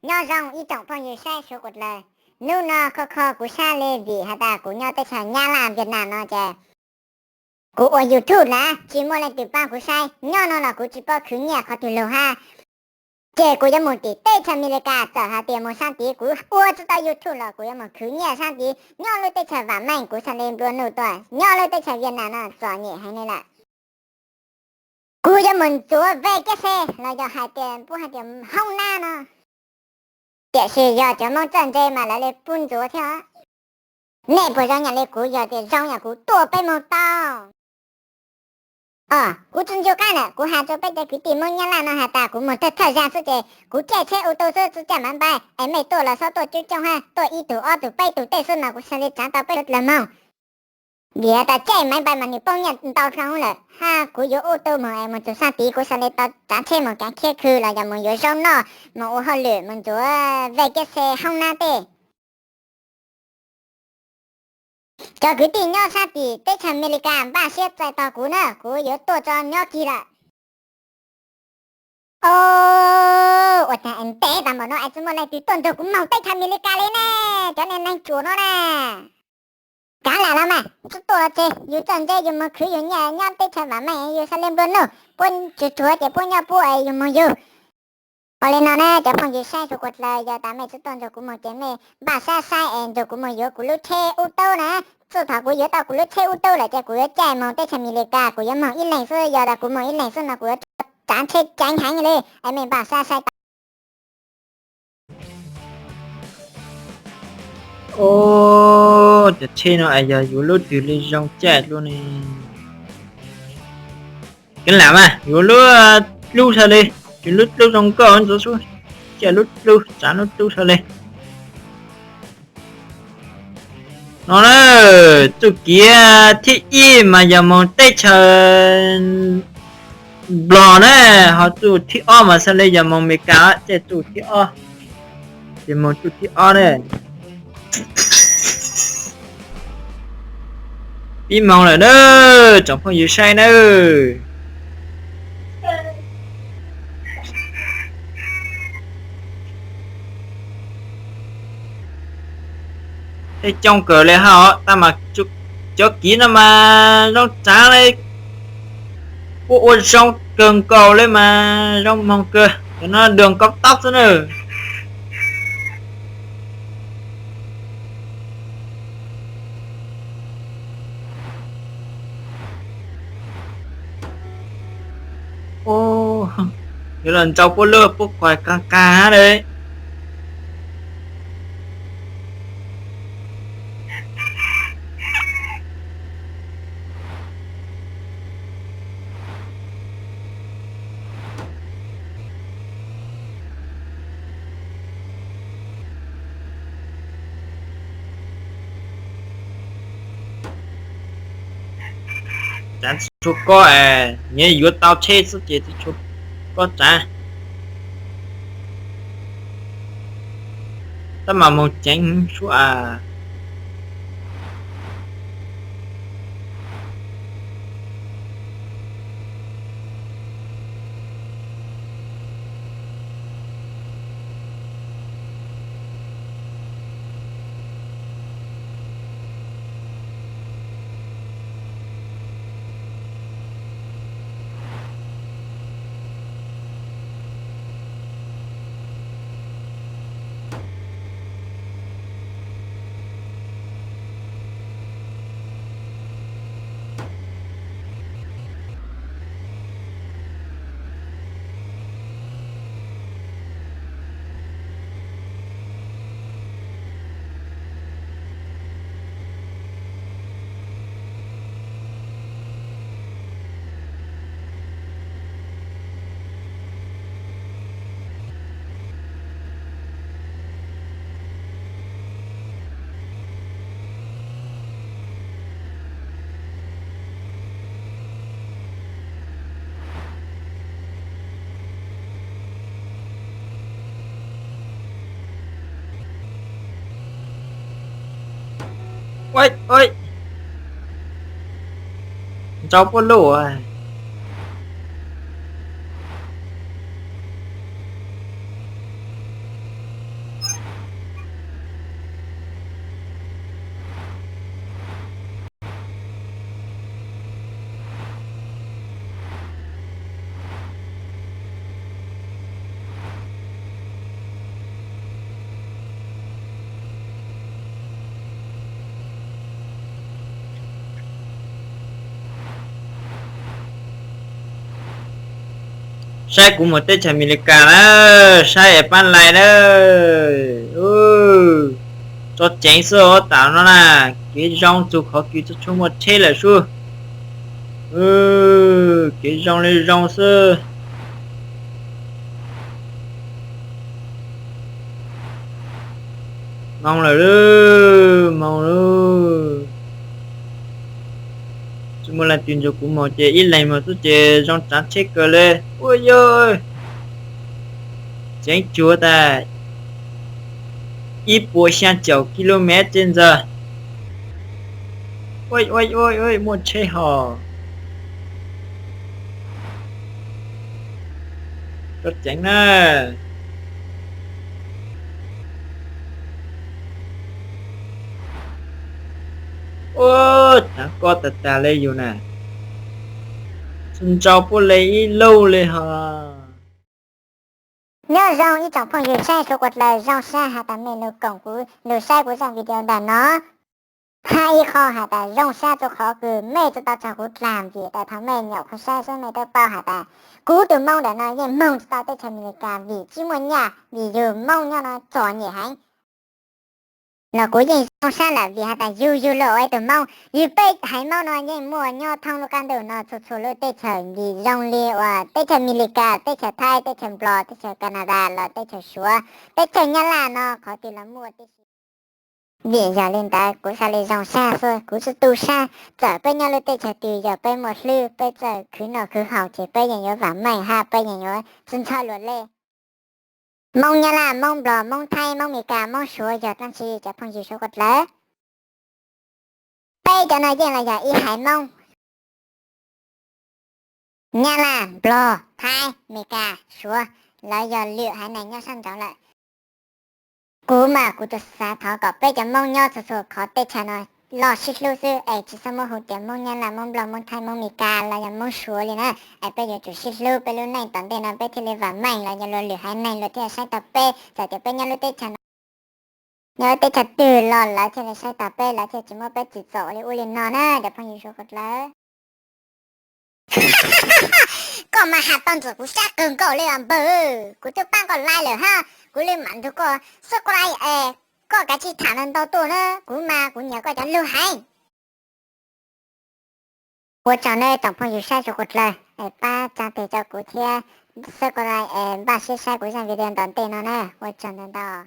Nyob zoo ib tsoom phooj ywg saib suav kuas dlaws. Hnub no kho kho kuv sab li vim has tas kuv nyob teb chaws Nyab Laj Viaj Nam no ces kuv ua YouTube na tsis muaj leej twg pab kuv saib, nyob no los kuv tsis paub khwv nyiaj qhov twg lug hab. Ces kuv yuav mus tim teb chaws Amelikas, txawm hais tias mus sab tid kuv ua tsis tau YouTube los kuv yuav mus khwv nyiaj sab tid. Nyob lub teb chaws vam meej kuv xav li nplua nuj tuaj, nyob lub teb chaws Viaj Nam no txom nyem heev li lawm. Kuv yuav mus ntxuav V K C los yog hais tias puab hais tias hoob nab no. Tiam sis yog cov Hmoob txawj ntse mas lawv li pub ntxuav thiab. Nej puas zoo nyam li kuv? Yog tias zoo nyam kuv tuaj peb moog tau. Os, kuv tsi ncu qab na, kuv has rua peb cov kwv tij Hmoob Nyab Laj no has tas kuv moog thawj thawj zag xwb ces kuv caij tsheb u tu xwb, tsi caij mav npais es mej tuaj los xob tuaj coob coob hab, tuaj ib tug ob tug peb tug tej xwb mas kuv xav li tsaav tau peb dlaws moog. Vim has tas caij mav npais mas nwg poob nyiaj ntau dlhau lawm hab, kuv yuav u tu moog es moog txug sab tid kuv xav li tau tsaav tsheb moog kaav khiab khw los yog moog yuav zaub noj, moog ua hauj lwm, moog ntxuav V K C hoob nab tej. Cov kwv tij nyob sab tim teb chaws Amelikas npaj siab txais tos kuv na, kuv yuav tuaj tso nyob kig lawm. Os, ua caag es ntev tas npaum no es tsi muaj leej twg tuaj nrug kuv moog teb chaws Amelikas li ne, cov neeg neeg tsuam no na. Kav lam los mas tsi tuaj los tseg, yug txawj ntse yug moog khwv yug nyiaj nyob teb chaws vam meej, yug xav li nplua nuj, puab tsuag tsuag ces puab nyob puab es yug moog yug. Ua li no na cov phooj ywg saib suav kuas dlaws, yog tas mej tsi tuaj nrug kuv moog ces mej npaj sab saib es nrug kuv moog yuav kuv lub tsheb ub taub na. Txij thaum kuv yuav tau kuv lub tsheb ub taub lawm ces kuv yuav caij moog teb chaws Amelikas, kuv yuav moog ib leeg xwb, yog tas kuv moog ib leeg xwb no kuv yuav tsaav tsheb ceev heev li, es mej npaj sab saib tau. Os, cov tsheb no es yog yuav lub twg li zoo caij dlua ne? Kav lam mas yuav lub dlub xwb li, tsuas lub dlub zoo nkauj ntxuav xwb, caij lub dlub, tsaav lub dlub xwb li. No na, txuj kev thib ib mas yog moog teb chaws Nplog na, ho txuj thib ob mas xwb li yog moog Amelikas, caij txuj thib ob, ces moog txuj thib ob na. Pib moog lawm na, tsoom phooj ywg saib nawb. Tej coob kawg li hab, tab mas cov kev no mas zoo tsaav li, puab ua zoo kawg nkaus li mas zoo moog kawg, cov no đường cao tốc xwb na. Yuav los ntsau puab lub puab kuas qaag qaag hab li. Tsaav tsi tshua kob, nyias yuav tau tsheb xwb ces tsi tshua kob tsaav. Tab mas moog ceev sua. Ntsau puab lub. Saib kuv mus teb chaws Amelikas na, saib es pab like na. Tso ceev xwb os, tam no na, kev zoo txug qhov kws tsuas tshuav muaj tsheb lawm sub. Kev zoo li zoo xwb. Moo lawm lauj, moo lauj. Tsis muaj leej twg nrug kuv moog ces ib leeg moog xwb ces zoo tsaav tsheb kawg le. Ua yog, ceev cuag tas ib puas xyaa caum ki lu mev tse ntxawg. Ua, muaj tsheb hos. Tso ceev na. Ua, tsaav koj tag tag le yus na. Tsis ntsau puab le ib lub le hos. Nyob zoo ib tsoom phooj ywg saib suav kuas dlaws, zoo sab has tas mej nug koom kuv lug saib kuv zaaj video ntawm no. Hab ib qho has tas zoo sab rua qhov kws mej tsi tau tsaug kuv dlaag vim tas thaum mej nyuam qhuav saib xwb mej twb paub has tas kuv tug Moob ntawm no yeej moog tsi tau teb chaws Amelikas vim tsi muaj nyaj, vim yug Moob nyob no txom nyem heev. Los kuv yeej zoo sab lawm vim has tas yug yug lug ua ib tug Moob, yug peb haiv Moob no yeej muaj nyob thoob lub qab ntuj no txhua txhua lub teb chaws vim zoo li uas teb chaws Amelikas, teb chaws Thaib, teb chaws Nplog, teb chaws Kanadas los teb chaws Suav, teb chaws Nyab Laj no qhov twg los muaj tib si. Vim yog li ntawd kuv xaav li zoo sab xwb, kuv tsi tu sab, txawm peb nyob lub teb chaws twg yog peb muaj hlwb, peb txawj khwv noj khwv haus ces peb yeej yuav vaam meej hab peb yeej yuav tsi ntxhov luag le. Moob Nyab Laj, Moob Nplog, Moob Thaib, Moob Amelikas, Moob Suav yog dlaab tsi cov phooj ywg suav kuas dlaws? Peb cov no yeej los yog ib haiv Moob. Nyab Laj, Nplog, Thaib, Amelikas, Suav, lawv yog lwm haiv neeg nyob sab nraud lawm. Kuv mas kuv tsuas xav thov kom peb cov Moob nyob txhua txhua qhov teb chaws no los sib hlub xwb es tsis txhob muab hu tias Moob Nyab Laj, Moob Nplog, Moob Thaib, Moob Amelikas los yog Moob Suav li na. Es peb yuav tsum sib hlub peb lub neej tom ntej no peb thiaj li vaam meej los yog luag lwm haiv neeg luag thiaj saib taus peb. Txawm tias peb nyob lub teb chaws no, nyob lub teb chaws twg los lawv thiaj li saib taus peb, lawv thiaj tsis muab peb tsim txom li ub li no na cov phooj ywg suav kuas dlaws. Koj mas has tau ntxim kuv sab kawg nkaus li os npawg. Kuv twb paab koj like lawm hab kuv li mam nrug koj subscribe es koj kav tsij tham ntau ntau tuaj na, kuv mas kuv nyiam koj cov lug heev. Ua tsaug nej tsoom phooj ywg saib suav kuas dlaws es pab tsa tes rau kuv thiab subscribe es npaj siab saib kuv zaaj video tom ntej no na. Ua tsaug ntau ntau.